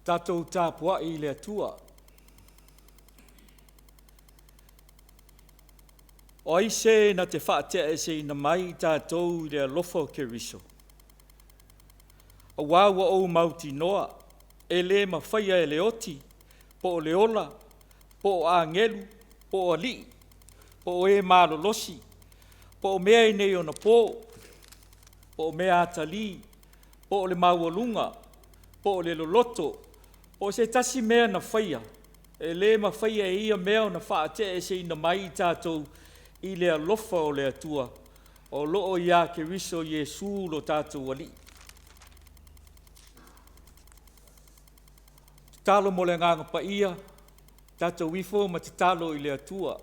Tatou tapuai i le Atua. O ai se na te faateaeseina mai i tatou i le alofa o Keriso? Auā ua ou mautinoa, e le mafaia e le oti, po o le ola, po o agelu, po o alii, po o e malolosi, po o mea i nei ona po, po o mea atalii, po o le maualuga, po o le loloto, po o se tasi mea na faia, e le mafaia e ia mea ona faateaeseina mai i tatou i le alofa o le Atua o lo o ia Keriso Iesu lo tatou Alii. Tatalo mo le Agaga Paia, tatou ifo ma tatalo i le Atua.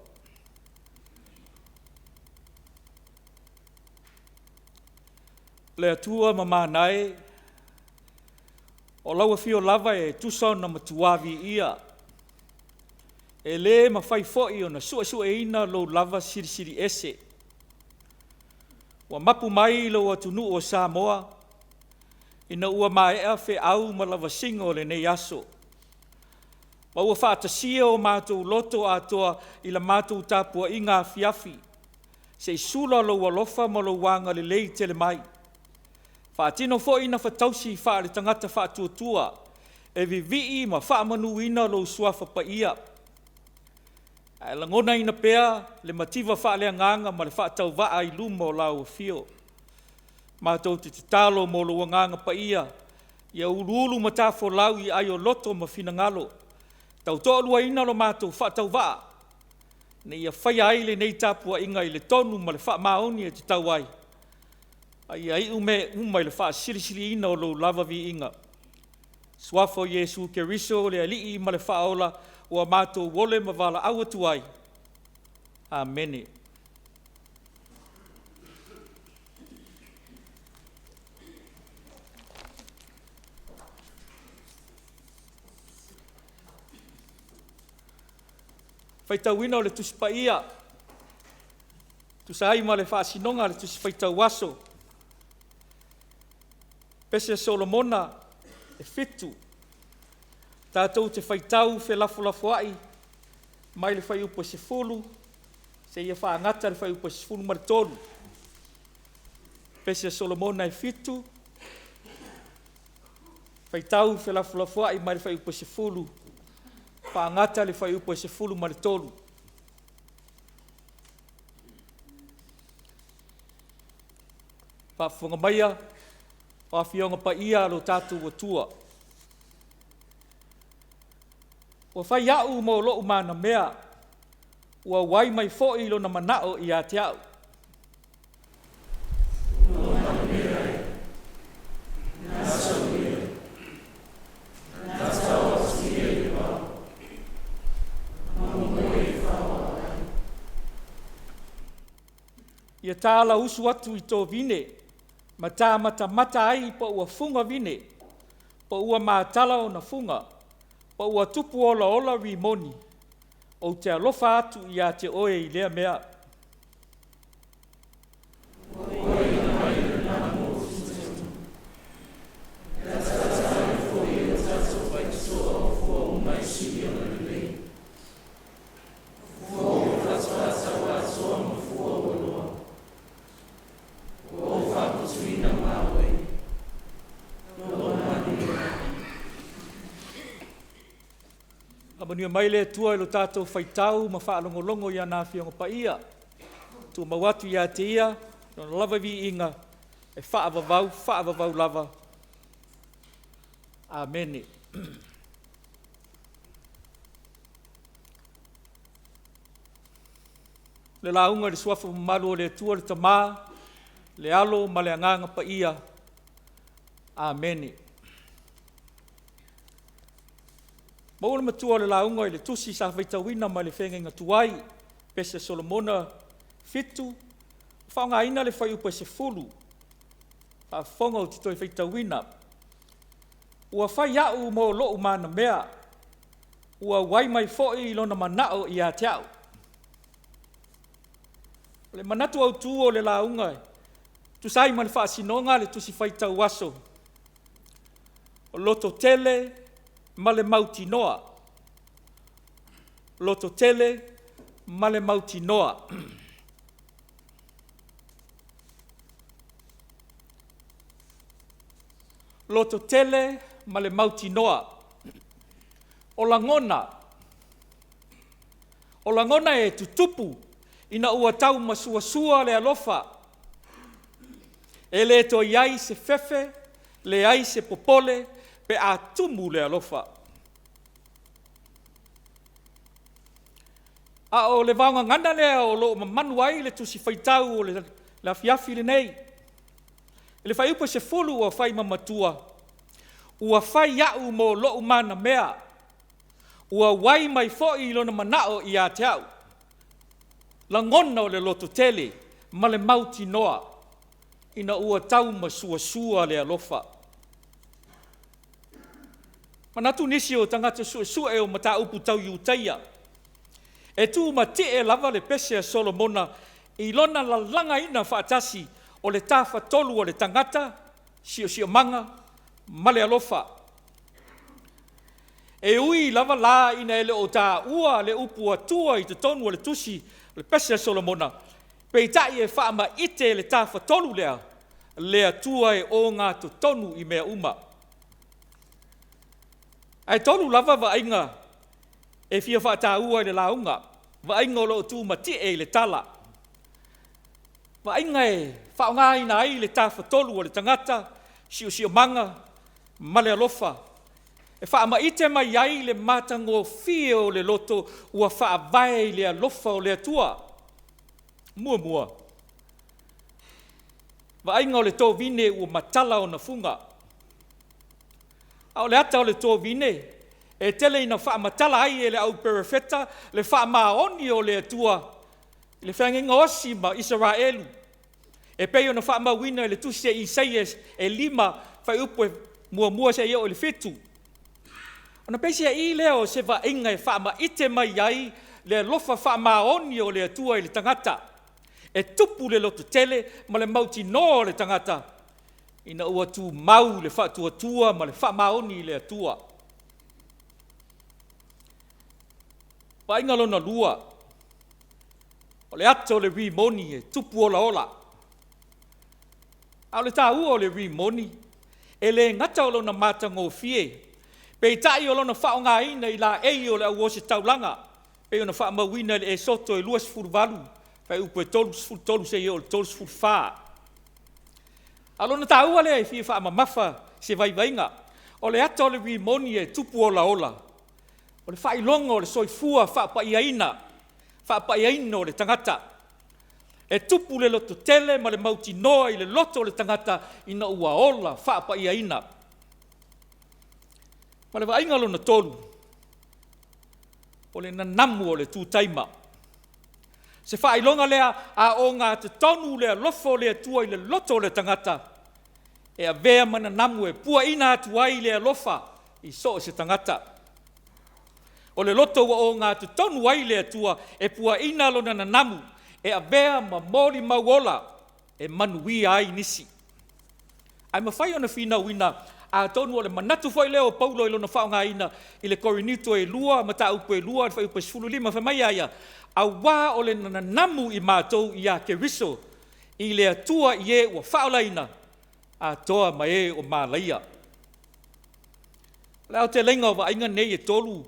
Le Atua mamana e, o lau afio lava e tusa ona matua viia, e le mafai foi ona suesueina Lou lava Silisili Ese. Ua mapu mai lou atunuu o Samoa ina ua maea feau ma lavasiga o lenei aso, ma ua faatasia o matou loto atoa i la matou tapuaiga afiafi, se i sula Lou alofa ma Lou agalelei tele mai. Faatino foi nafa tausi faale-tagata faatuatua e vivii ma faamanuina Lou Suafa Paia, ae lagonaina pea le mativa faaleagaga ma le faatauvaa i luma o Lau Afio. Matou te tatalo mo Lou Agaga Paia, ia uluulu matafolau i aai o loto ma finagalo, tautoaluaina lo matou faatauvaa ina ia faia ai lenei tapuaiga i le tonu ma le faamaoni e tatau ai, a ia iu mea uma i le faasilisiliina o Lou lava viiga. Suafa o Iesu Keriso o le Alii ma le Faaola ua matou ole ma valaau atu ai. Amene. Faitauina o le Tusi Paia e tusa ai ma le faasinoga a le Tusi Faitau Aso, Pese Solomona e 7, tatou te faitau felafolafoai mai le fuaiupu e 10 seia fagata le fuaiupu e 13. Pese Solomona e 7, faitau felafolafoai mai le fuaiupu e 10 faagata le fuaiupu e 13. Faafofoga maia o Afioga Paia a lo tatou Atua, “Ua fai au mo lou manamea, ua auai mai foi lona manao ia te au.” Ia talausu atu i tovine ma ta matamata ai po ua fuga vine, po ua matala ona fuga, po ua tupu olaola rimoni, ou te alofa atu ia te oe i lea mea. Faamanuia mai le Atua i lo tatou faitau ma faalogologo i ana Afioga Paia, tumau atu ia te Ia Lona lava viiga e faavavau faavavau lava. Amene. O le lauga i le Suafa mamalu o le Atua le Tama, le Alo ma le Agaga Paia. Amene. Maua le matua o le lauga i le tusi sa faitauina mai le Feagaiga Tuai, Pese Solomona 7, faaaogaina le fuaiupu e 10. Faafofoga ou te toe faitauina. “Ua fai au mo lou manamea, ua auai mai foi lona manao ia te au.” O le manatu autu o le lauga e tusa ai ma le faasinoga a le Tusi Faitau Aso, o lototele ma le mautinoa. Lototele ma le mautinoa. Lototele ma le mautinoa. O lagona, o lagona e tutupu ina ua taumasuasua le alofa, e le toe i ai se fefe, leai se popole pe a tumu le alofa. A o le vaogagana lea o lo o mamanu ai le Tusi Faitau o le afiafi lenei, i le Fuaiupu 10 ua fai ma matua, “Ua fai au mo lou manamea, ua uai mai foi lona manao ia te au.” Lagona o le lototele ma le mautinoa ina ua taumasuasua le alofa. E manatu nisi o tagata suesue o mataupu tau Iutaia, e tumatie lava le pese a Solomona i lona lalagaina faatasi o le Tafatolu o le tagata, siosiomaga ma le alofa. E ui lava la ina e le o taua le upu Atua i totonu o le tusi o le Pese a Solomona, peitai e faamaite e le Tafatolu lea le Atua e ogatotonu i mea uma. Ae tolu lava vaaiga e fia faataua i le lauga, vaaiga o lo o tumatie i le tala. Vaaiga e faaaogaina ai le Tafatolu o le tagata, siosiomaga ma le alofa e faamaite mai ai le matagofie o le loto ua faavae i le alofa o le Atua. Muamua, vaaiga o le tovine ua matala ona fuga. A o le ata o le tovine e tele ina faamatala ai e le au perofeta le faamaoni o le Atua i le feagaiga osi ma Isaraelu e pei ona faamauina i le tusi a Isaia e 5 fuaiupu 1 seia oo i le 7. Ona peiseai lea o se vaaiga e faamaite mai ai le alofa faamaoni o le Atua i le tagata. E tupu le lototele ma le mautinoa o le tagata ina ua tumau le faatuatua ma le faamaoni i le Atua. Vaaiga lona lua, o le ato o le rimoni e tupu olaola. A o le taua o le rimoni, e le gata o lona matagofie, peitai o lona faaaogaina i laei o le au ositaulaga e pei ona faamauina i le Esoto 28 fuaiupu 33 seia oo i le 34. A o lona taua lea e fia faamamafa se vaivaiga. O le ata o le rimoni e tupu olaola, o le faailoga o le soifua faapaiaina, faapaiaina o le tagata. E tupu le lototele ma le mautinoa i le loto o le tagata ina ua ola faapaiaina. Ma le vaaiga lona tolu, o le nanamu o le tutaima. O se faailoga lea a ogatotonu le alofa o le Atua i le loto o le tagata, e avea ma nanamu e puaina atu ai le alofa i so o se tagata. O le loto ua ogatotonu ai le Atua e puaina lona nanamu e avea ma molimau ola e manuia ai nisi. Ae mafai ona finauina atonu o le manatu foi lea o Paulo i lona faaaogaina i le Korinito 2 mataupu e 2 fuaiupu 15 fai mai a ia, “Aua o le nanamu i matou ia Keriso i le Atua i e ua faaolaina atoa ma e ua malaia.” O le aotelega o vaaiga nei e tolu,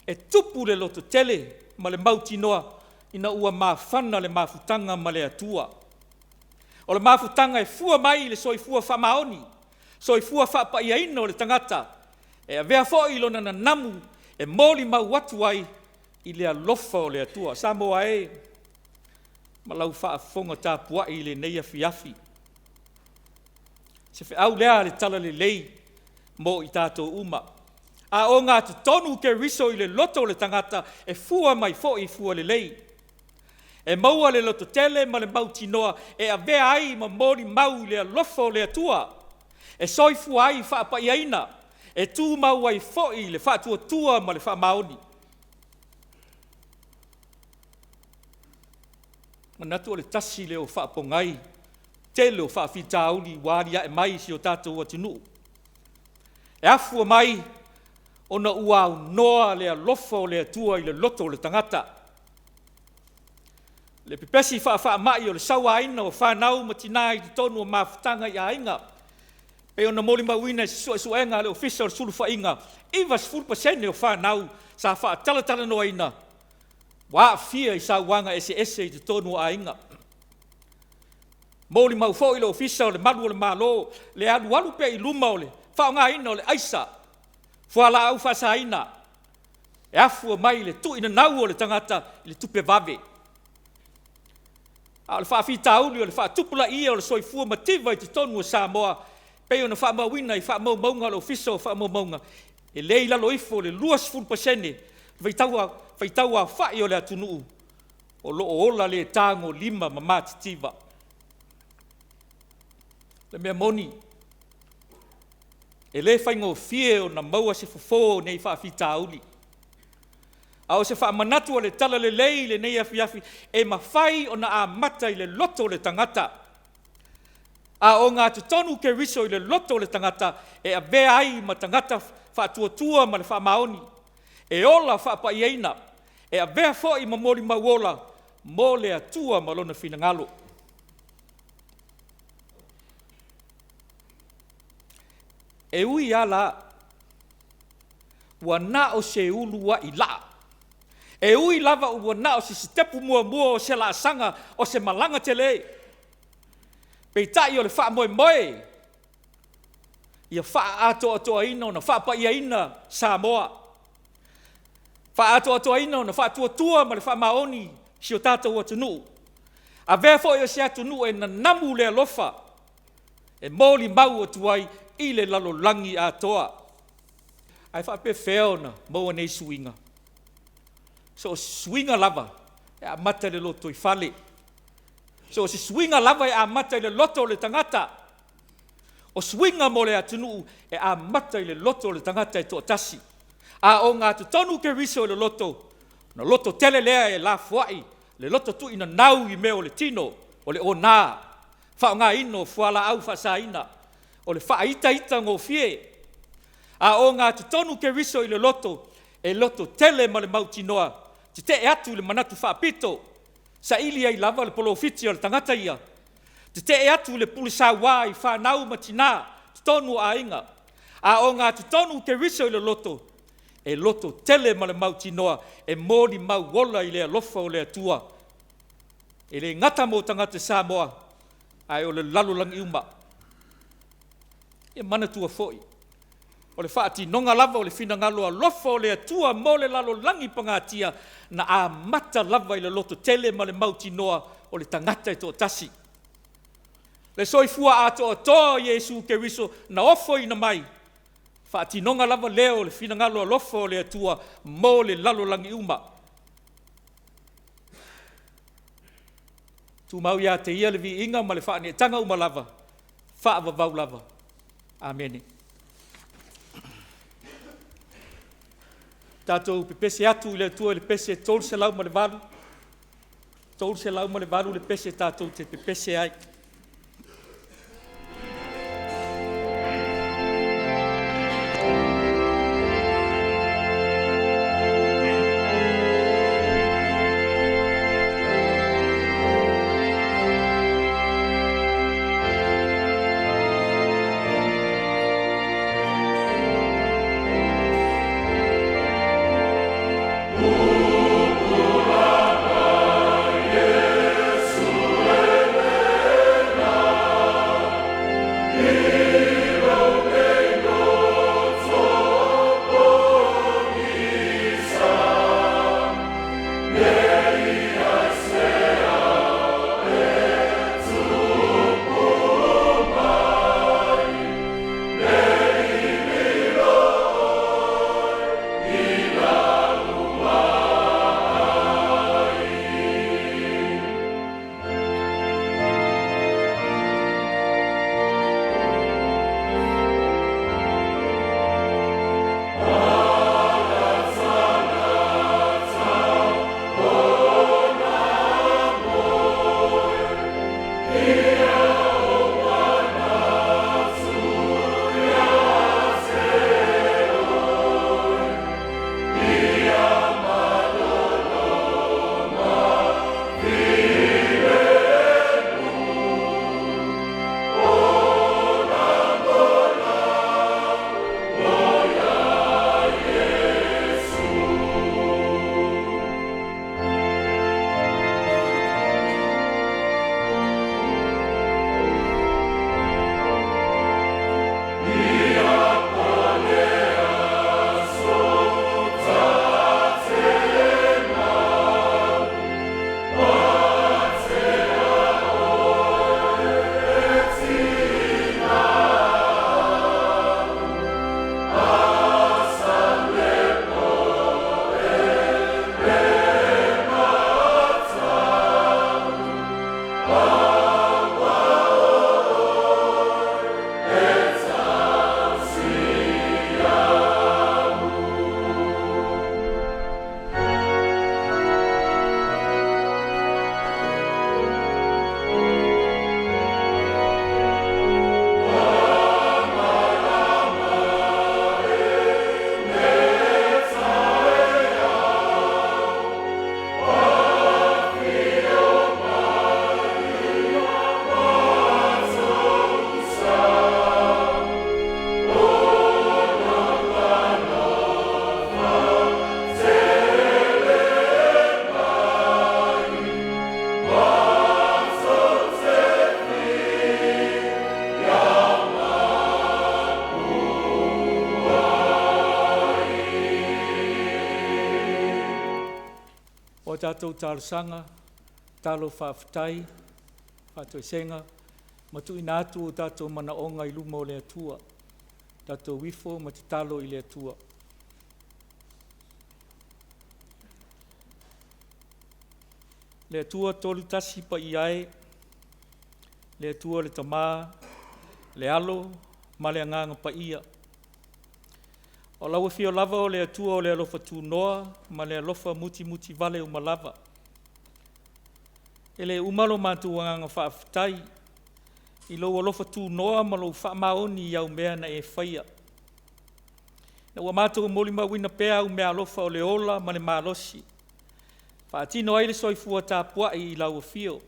e tupu le lototele ma le mautinoa ina ua mafana le mafutaga ma le Atua. O le mafutaga e fua mai i le soifua faamaoni, soifua faapaiaina o le tagata e avea foi lona nanamu e molimau atu ai i le alofa o le Atua. Samoa e ma lau faafofoga tapuai i lenei afiafi, o se feau lea a le Talalelei mo i tatou uma. A ogatotonu Keriso i le loto o le tagata e fua mai foi fua lelei. E maua le lototele ma le mautinoa e avea ai ma molimau i le alofa o le Atua, e soifua ai faapaiaina, e tumau ai foi le faatuatua ma le faamaoni. E manatu o le tasi lea o faapogai tele o faafitauli ua aliae mai i si o tatou atunuu, e afua mai Ona ua aunoa le alofa o le Atua i le loto o le tagata. Le pepesi faafaamai o le sauaina o fanau ma tina i totonu o mafutaga i aiga, pei ona molimauina i se suesuega a le Ofisa o le Sulufaiga, 90% o fanau sa faatalatalanoaina ua aafia i sauaga eseese i totonu o aiga. Molimau foi le Ofisa o le Malu o le Malo le alualu pea i luma o le faaaogaina o le aisa, fualaau faasaina e afua mai i le tuuinanau o le tagata i le tupe vave. A o le faafitauli o le faatupulaia o le soifua mativa i totonu o Samoa e pei ona faamauina i faamaumauga a le Ofisa o Faamaumauga, e le i lalo ifo o le 20% le faitau aofai o le atunuu o lo o ola le tagolima ma matitiva. O le mea moni, e le faigofie ona maua se fofo o nei faafitauli, a o se faamanatu o le Talalelei i lenei afiafi, e mafai ona amata i le loto o le tagata. A ogatotonu Keriso i le loto o le tagata, e avea ai ma tagata faatuatua ma le faamaoni, e ola faapaiaina, e avea foi ma molimau ola mo le Atua ma Lona finagalo. E ui lava la ua na o se uluai laa, e ui lava ua na o se sitepu muamua o se laasaga o se malaga tele, peitai o le faamoemoe ia faaatoatoaina ona faapaiaina Samoa, faaatoatoaina ona faatuatua ma le faamaoni si o tatou atunuu. Avea foi o se atunuu e nanamu le alofa e molimau atu ai i le lalolagi atoa. Ae faapefea ona maua nei suiga? So o se suiga lava e amata i le lotoifale. So o se suiga lava e amata i le loto o le tagata. O suiga mo le atunuu e amata i le loto o le tagata e toatasi. A ogatotonu Keriso i le loto, ona lototele lea e lafoai le loto tuuinanau i mea o le tino, o le ona, faaaogaina o fualaau faasaina, o le faaitaitagofie. A ogatotonu Keriso i le loto, e lototele ma le mautinoa, tetee atu i le manatu faapito, saili ai lava le polofiti a le tagata ia, tetee atu i le pule saua i fanau ma tina i totonu o aiga. A ogatotonu Keriso i le loto, e lototele ma le mautinoa e molimau ola i le alofa o le Atua, e le gata mo tagata Samoa ae o le lalolagi uma. Ia manatua foi, o le faatinoga lava o le finagalo alofa o le Atua mo le lalolagi pagatia, na amata lava i le lototele ma le mautinoa o le tagata e toatasi. Le soifua atoatoa o Iesu Keriso na ofoina mai, faatinoga lava lea o le finagalo alofa o le Atua mo le lalolagi uma. Tumau ia te Ia le viiga ma le faaneetaga uma lava, faavavau lava. Amene. Tatou pepese atu i le Atua i le pese 308, 308 le pese tatou te pepese ai. a tatou talosaga, tatalo faafetai, faatoesega ma tuuina atu o tatou manaoga i luma o le Atua. Tatou ifo ma tatalo i le Atua. Le Atua Tolu Tasi Paia e, le Atua le Tama, le Alo ma le Agaga Paia, o lau Afio lava o le Atua o le alofa tunoa ma le alofa mutimutivale uma lava. E le uma lo matou agaga faafetai i lou alofa tunoa ma lou faamaoni i au mea na e faia, ina ua matou molimauina pea au meaalofa o le ola ma le malosi, e faatino ai le soifua tapuai i lau Afio,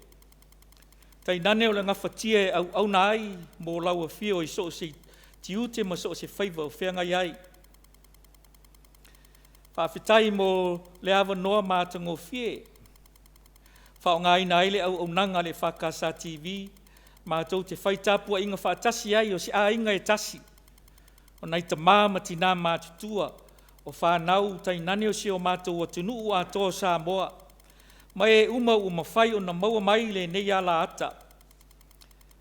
tainane o le gafatia e auauna ai mo lau Afio i so o se tiute ma so o se faiva o feagai ai. Faafetai mo le avanoa matagofie e faaaogaina ai le auaunaga a le EFKS TV matou te fai tapuaiga faatasi ai o se aiga e tasi, o nai tama ma tina matutua, o fanau tainane o si o matou atunuu atoa o Samoa, ma e uma ua mafai ona maua mai lenei alaata.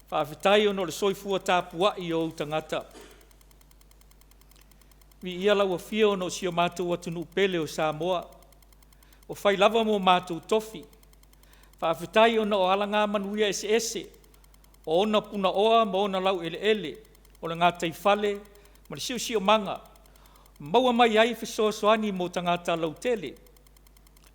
Faafetai ona o le soifua tapuai o ou tagata. Viia lau Afio ona o si o matou atunuu pele o Samoa, ua fai lava ma o matou tofi. Faafetai ona o alagamanuia eseese o ona punaoa ma ona laueleele, o le gataifale ma le siosiomaga, maua mai ai fesoasoani mo tagata lautele.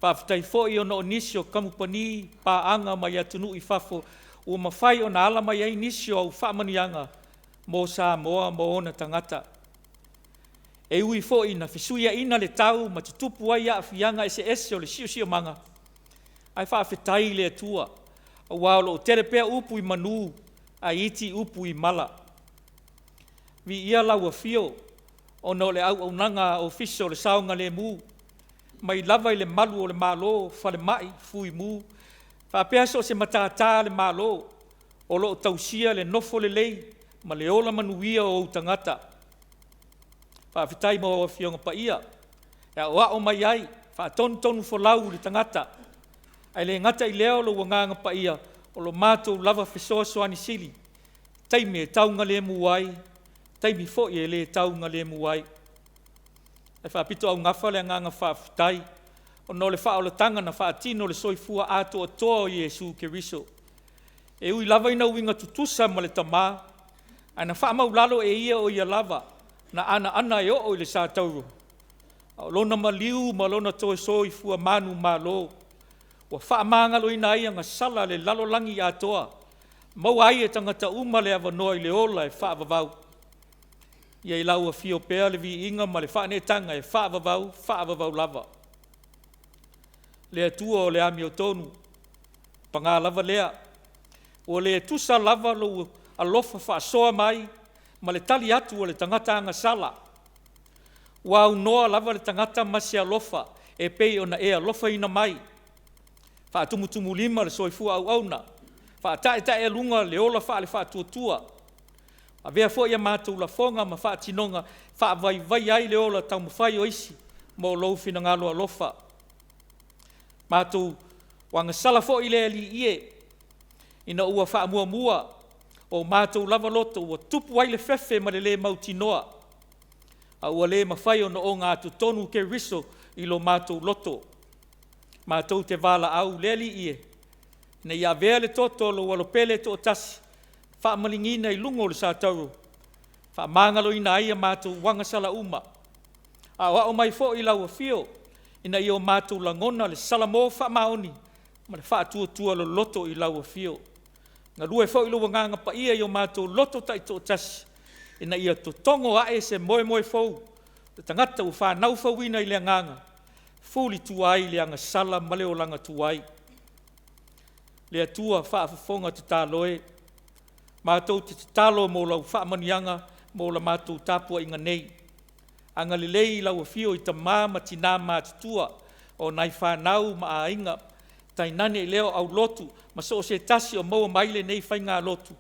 Faafetai foi ona o nisi o kamupani paaga mai atunuu i fafo ua mafai ona ala mai ai nisi o au faamanuiaga mo Samoa ma ona tagata. E ui foi ina fesuiaiga le tau ma tutupu ai aafiaga eseese o le siosiomaga, ae faafetai i le Atua aua o lo o tele pea upu i manu ae iti upu i mala. Viia lau Afio ona o le auaunaga Ofisa o le Saogalemu, mai lava i le malu o le Malo, falemai, fuimu, faapea so o se matata a le Malo o lo o tausia le nofo lelei ma le ola manuia o ou tagata. Faafetai mo au Afioga Paia e aoao mai ai, faatonutonufolau i le tagata. Ae le gata i lea o lou Agaga Paia, o lo matou lava fesoasoani sili i taimi e taugalemu ai, taimi foi e le taugalemu ai. Ae faapitoaugafa le agaga faafetai ona o le faaolataga na faatino i le soifua atoatoa o Iesu Keriso. E ui lava ina uiga tutusa ma le Tama, ae na faamaualalo e ia o Ia lava na anaana e oo i le satauro, a o Lona maliu ma Lona toe soifua manumalo ua faamagaloina ai agasala a le lalolagi atoa, maua ai e tagata uma le avanoa i le ola e faavavau. Ia i lau Afio pea le viiga ma le faaneetaga e faavavau, faavavau lava. Le Atua o le amiotonu, paga lava lea, ua le tusa lava lou alofa faasoa mai ma le tali atu a le tagata agasala. Ua aunoa lava le tagata ma se alofa e pei ona e alofaina mai, faatumutumulima le soifua auauna, faataetaealuga le ola faale-faatuatua. Avea foi a matou lafoga ma faatinoga e faavaivaia ai le ola taumafai o isi mo lou finagalo alofa. Matou agasala foi le Alii e, ina ua faamuamua o matou lava loto ua tupu ai le fefe ma le le mautinoa, a ua le mafai ona ogatotonu Keriso i lo matou loto. Matou te valaau le Alii e, ina ia avea le toto o lou Alo Pele e toatasi, faamaliniina i luga o le satauro, faamagaloina ai a matou agasala uma. Aoao mai foi i lau Afio ina ia o matou lagona le salamo faamaoni ma le faatuatua loloto i lau Afio. Galue foi lou Agaga Paia i o matou loto taitoatasi, ina ia totogo ae se moemoe fou, le tagata ua fanau fouina i le Agaga, fulitua ai le agasala ma le olaga tuai. Le Atua faafofoga tatalo e, matou te tatalo mo lau faamanuiaga mo la matou tapuaiga nei. Agalelei i lau Afio i tama ma tina matutua, o nai fanau ma aiga, tainane lea o aulotu ma so o se tasi o maua mai lenei faigalotu,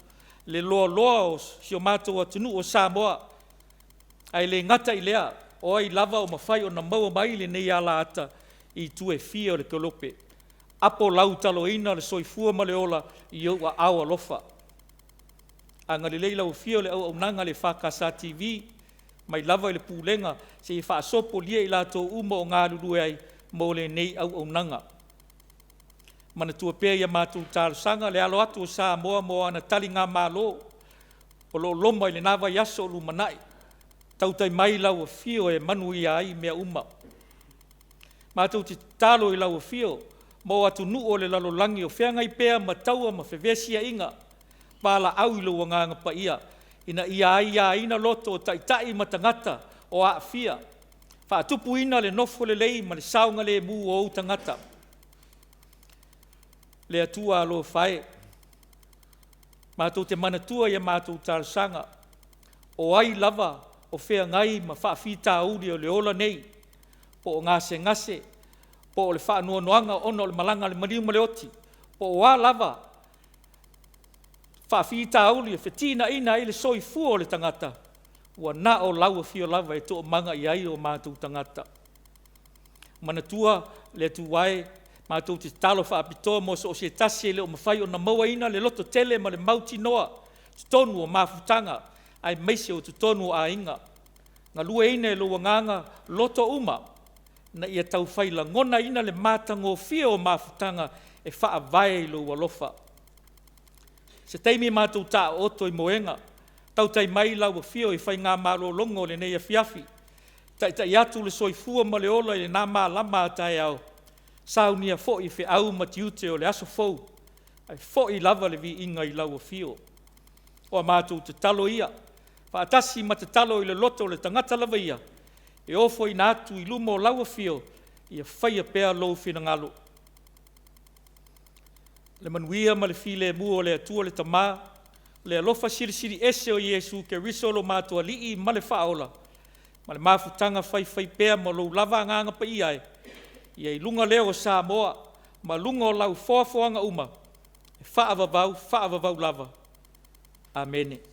le loaloa o si o matou atunuu o Samoa. Ae le gata i lea, o ai lava o mafai ona maua mai lenei alaata. i itu e fia o le kelope. Apo lautaloina le soifua ma le ola i ou aao alofa. Agalelei lau Afio i le auaunaga a le EFKS TV, mai lava i le pulega seia faasopolia i latou uma o galulue ai mo lenei auaunaga. Manatua pea i a matou talosaga le alo atu o Samoa mo ana taligamalo o lo o loma i lena vaiaso o lumanai. Tautai mai lau Afio e manuia ai mea uma. Matou te tatalo i lau Afio mo atunuu o le lalolagi o feagai pea ma taua ma fevesiaiga, valaau i lou Agaga Paia ina ia aiaina loto o Taitai ma tagata o aafia, faatupuina le nofo lelei ma le saogalemu o ou tagata. Le Atua alofa e, matou te manatua i a matou talosaga, o ai lava o feagai ma faafitauli o le ola nei, po o gasegase, po o le faanoanoaga ona o le malaga a le maliu ma le oti, po o a lava faafitauli e feteenaiga ai le soifua o le tagata, ua na o lau Afio lava e toomaga i ai o matou tagata. Manatua le Atua e, matou te tatalo faapitoa mo so o se tasi e le o mafai ona mauaina le lototele ma le mautinoa i totonu o mafutaga aemaise o totonu o aiga. Galueaina e lou Agaga loto uma ina ia taufai lagonaina le matagofie o mafutaga e faavae i lou alofa. Se taimi matou taaoto i moega, tautai mai lau Afio i faigamalologa o lenei afiafi, taitai atu le soifua ma le ola i lena malama a taeao, saunia foi feau ma tiute o le aso fou, ae foi lava le viiga i lau Afio. O a matou tatalo ia faatasi ma tatalo i le loto o le tagata lava ia, e ofoina atu i luma o lau Afio, ia faia pea lou finagalo. Le manuia ma le filemu o le Atua le Tama, le alofa Silisili Ese o Iesu Keriso lo matou Alii ma le Faaola, ma le mafutaga faifaipea ma lou lava Agaga Paia e, ia i luga lea o Samoa ma luga o lau foafoaga uma, e faavavau, faavavau lava. Amene.